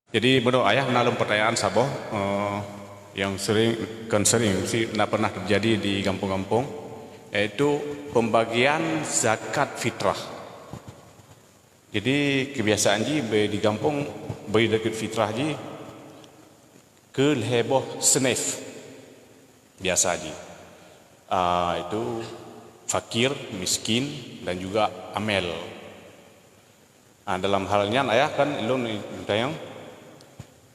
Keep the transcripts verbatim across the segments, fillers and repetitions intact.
Jadi, meunurot ayah na lom peutanyaan saboh, eh, nyang sering, kon sering, mesti na pernah terjadi di gampông-gampông, yaitu pembagian zakat fitrah. Jadi, kebiasaan jih beu di gampông beu zakat fitrah jih keu lhèe boh snif biasa jih. Ah, itu fakir, miskin, dan juga amil. Ah, dalam hal nyan ayah kan lôn tanyong,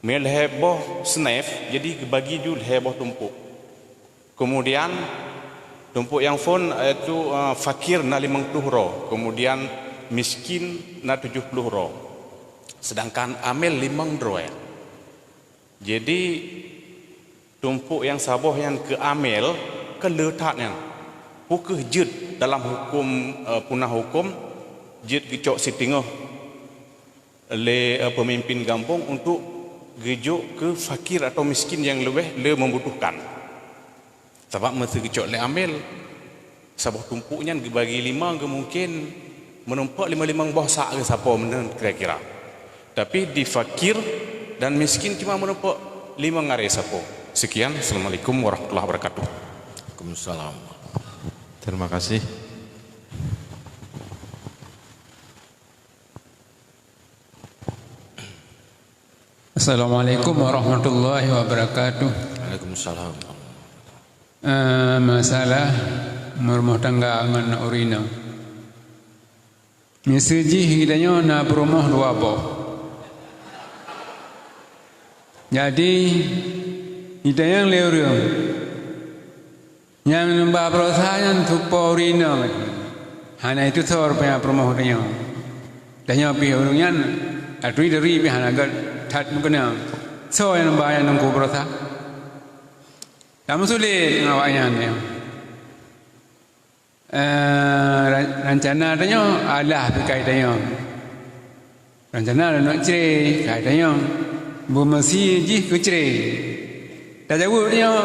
meulhèe boh snif, jadi geubagi ju lhèe boh tumpôk. Kemudian tumpôk nyang phôn, yaitu, ah, fakir na limong ploh droe, kemudian miskin na tujoh ploh droe. Sedangkan amil limong droe. Jadi, tumpôk nyang saboh nyan keu amil, keu le that nyan. Peu kheueh jeuet dalam huköm, eh, punah huköm, jeuet geucok siteungoh lé, eh, peumimpin gampông untuk geujok keu fakir atau miskin nyang leubeh le membutuhkan. Sabab meuseu geucok lé amil, saboh tumpôk nyan geubagi lima, geumungken meurumpok lima-limong boh sak geusapoe meunan kira-kira. Tapi di fakir dan miskin cuma meurumpok limong aré sapoe. Sekian, Assalamualaikum warahmatullahi wabarakatuh. Waalaikumsalam. Terima kasih. Assalamualaikum warahmatullahi wabarakatuh. Waalaikumsalam. Eh, masalah meurumoh tangga ngon ureueng inong. Miseue jih geutanyoe na peurumoh dua boh. Jadi, geutanyoe lé ureueng. Nyang neuba baroesa nyan tupo ureueng inong. Hana itusoe rupanya peurumoh tanyoe. Tanyoe pih ureueng nyan, ateueh diri pih hana gét that meukeunong. Soe nyang neuba nyang teungku baroesa? Tameusulet ngon awak nyan nyoe. Eh, ran-, rancana tanyoe alah pih kai tanyoe. Rancana lôn cre, kai tanyoe. Beumeusie jih keu cre. Tajaweueb tanyoe,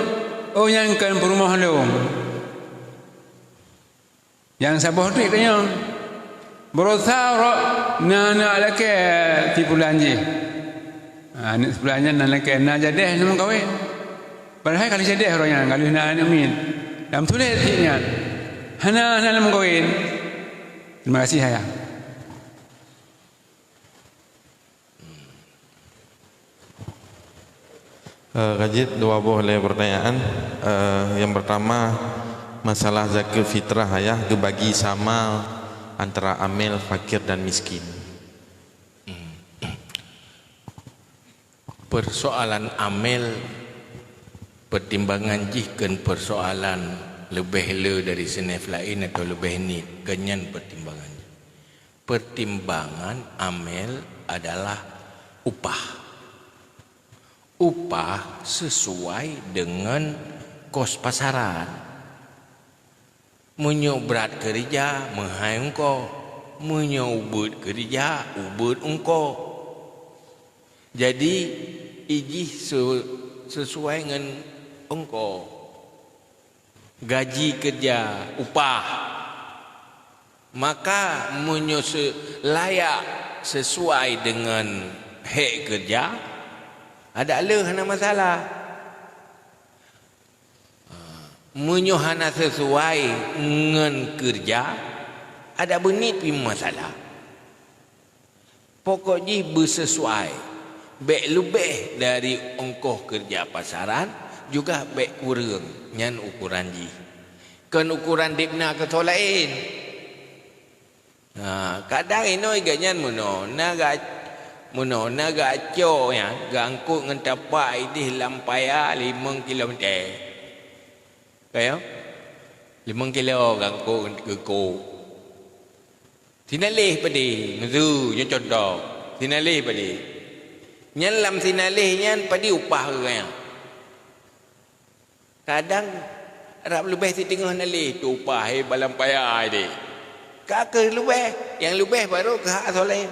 "Oh, nyan kon peurumoh lôn." Nyang saboh treuk tanyoe, "Baroesa uroe na aneuk lakée si pulan jih." Ha, aneuk si pulan nyan na lakée, na jadeh na meukawen. Padahai ka lheueh jadeh uroe nyan, ka lheueh na aneuk miet. Tameusulet cit nyan. Hana, hana lom meukawen. Terima kasih, Ayah. Eh, ka jeuet dua boh lé pertanyaan. Eh, yang pertama, masalah zakat fitrah, Ayah, geubagi sama antara amil, fakir dan miskin. Persoalan amil, pertimbangan jih kon persoalan leubeh le dari snif laén atau leubeh niet, kon nyan pertimbangan. Pertimbangan amil adalah upah. Upah sesuai dengan kos pasaran. Meunyoe brat keurija, meuhai ongkoh. Meunyoe ubeuet keurija, ubeuet ongkoh. Jadi, ijih se-, sesuai ngon ongkoh. Gaji keurija, upah. Maka, meunyoe se-, layak sesuai deungon hék keurija, adak le hana masalah. Meunyoe hana sesuai ngon keurija, adak beuniet pih masalah. Pokok jih beuseusuai, bék leubeh dari ongkoh keurija pasaran, juga bék kureueng, nyan ukoran jih. Kon ukoran deb na keu soe laén. Ha, kadang inoe geuh nyan meunoe, na ga-, meunoe, na geucok nyan, geuangkot ngon tapak ideh lam paya limong kilometer. Ka ya? Limong kilo geuangkot ngon geukok. Sinaleh padé, meuseu nyoe contoh, sinaleh padé. Nyan lam sinaleh nyan padé upah geuh nyan. Kadang rab leubeh siteungoh naleh, teuh upah, eh, balam paya deh. Ka keuh leubeh, nyang leubeh baru keuh hak soleh.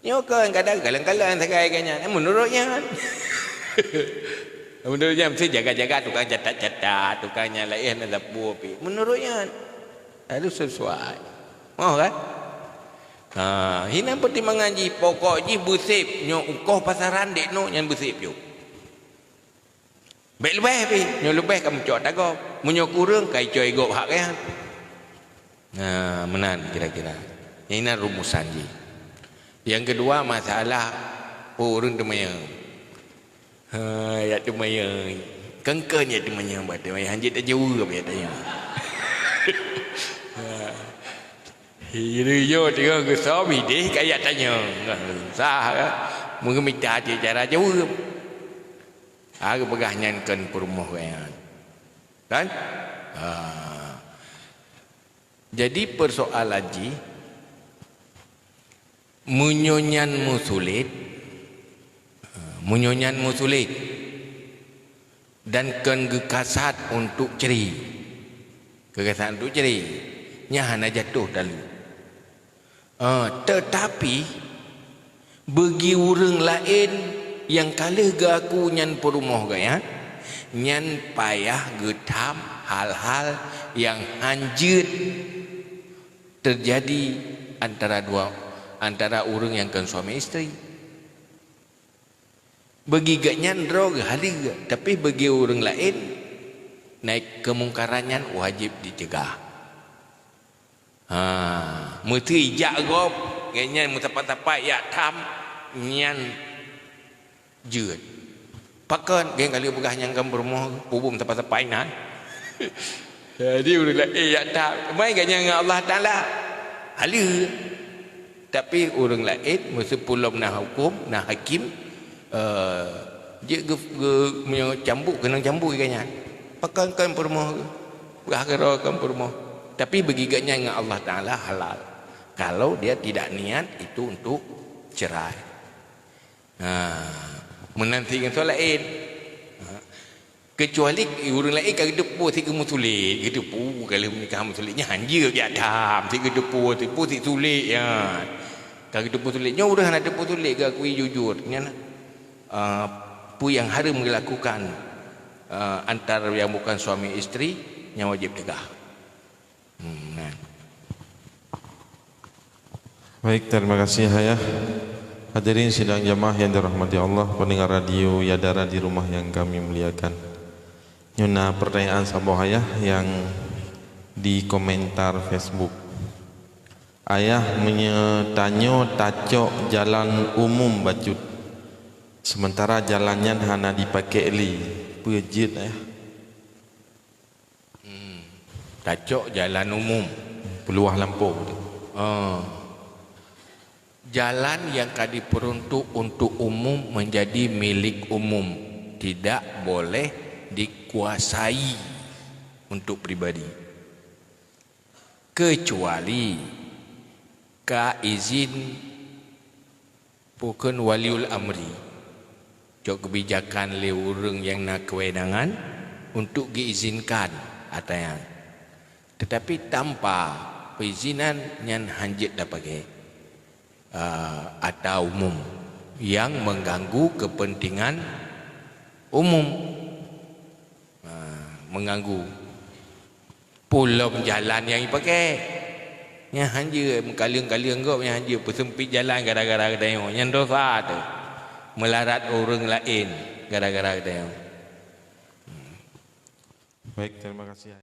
Nyoe kon kadang kalon-kalon sagai geuh nyan, eh, meunurot nyan. Meunurot nyan mesti jaga-jaga, tukang catat-catat, tukang nyang laén na sapeue pih. Meunurot nyan. Harus sesuai. Moh kan? Ha, hinan peutimbangan jih, pokok jih beusép nyoe ukoh pasaran dek nyoe nyan beusép jok. Bèk leubeh pih, nyoe leubeh ka meucok ata gob. Meunyoe kureueng ka icok gob hak geuh. Nah, meunan kira-kira. Nyan rumusan jih. Nyang keudua, masalah peue ureueng teumanyong. Ha, yak teumanyong. Kengken yak teumanyong, bak teumanyong. Hanjeuet tajaweueb yak tanyong. Ha. Hireuen nyoe teungoh geusom, ideh ka yak tanyong. Sah, kan? Meumita cit cara jaweueb. Ha, geupeugah nyan kon peurumoh gobnyan. Kan? Ha. Jadi, persoalan jih, meunyoe nyan meusulet, meunyoe nyan meusulet, dan kon geukasat untuk cre, geukasat untuk cre, nyan hana jatoh taleuek. Eh, teutapi, bagi ureueng laén nyang ka lheueh geuaku nyan peurumoh gobnyan, nyan payah geutham hal-hal nyang hanjeuet teujadi antara dua, antara ureueng nyang kon suami isteri. Bagi gobnyan droe geuhaleue, tapi bagi ureueng laén, na kemungkaran nyan wajéb jiceugah. Ha, meusé jak gob, gobnyan meusapat-sapat jak tham, nyan jeuet. Pakon, gobnyan ka lheueh peugah nyang kon peurumoh, pubom sapat-sapat inan. Jadi, ureueng laén jak tham, teuma gobnyan ngon Allah Taala haleue. Tapi ureueng laén, meuseupue lom na huköm, na hakém, eh, jeuet geu-, geu-, meunyoe cambuk, keunong cambuk gobnyan. Pakon kon peurumoh geuh, peugah keudroe kon peurumoh. Tapi bagi gobnyan ngon Allah Taala halal, kalau dia tidak niat itu untuk cerai. Ha, meunan sit ngon soe laén. Ha. Keucuali ureueng laén ka geuteupeue sit keu meusulet, geuteupeue ka lheueh meunikah meusulet, nyan hanjeuet jak tham, sit geuteupeue, teupeue sit sulet nyan. Ka geuteupeue sulet, nyoe ureueng hana teupeue sulet, geuakui jujur. Nyan, ah, peue nyang hareuem geulakukan, ah, antara nyang bukon suami isteri, nyan wajéb ceugah. Hmm, nah. Baik, terima kasih, Ayah. Hadirin sidang jamaah yang dirahmati Allah, pendengar radio Yadara di rumah yang kami muliakan. Nyoe na pertanyaan saboh, Ayah, yang di komentar Facebook. Ayah, meunyoe tanyoe tacok jalan umum bacut, sementara jalan nyan hana dipakék lé, peue jeuet, Ayah? Hmm. Tacok jalan umum. Peuluwah lampôh tu. Ah. Jalan yang ka diperuntuk untuk umum menjadi milik umum, tidak boleh dikuasai untuk pribadi. Kecuali ka izin Pakon waliul amri, cok keubijakan lé ureuëng nyang na keuwenangan untuk geuizinkan atra nyan. Teutapi tanpa peuizinan nyan hanjeuet tapakai, eh, atra umum nyang mengganggu kepentingan umum. Ha, mengganggu. Peue lom jalan nyang jipakai. Nyan hanjeuet meukaleueng-kaleueng gob, nyan hanjeuet peuseumpit jalan gara-gara geutanyoe. Nyan dosa teuh. Meularat ureuëng laén gara-gara geutanyoe. Baik, terima kasih.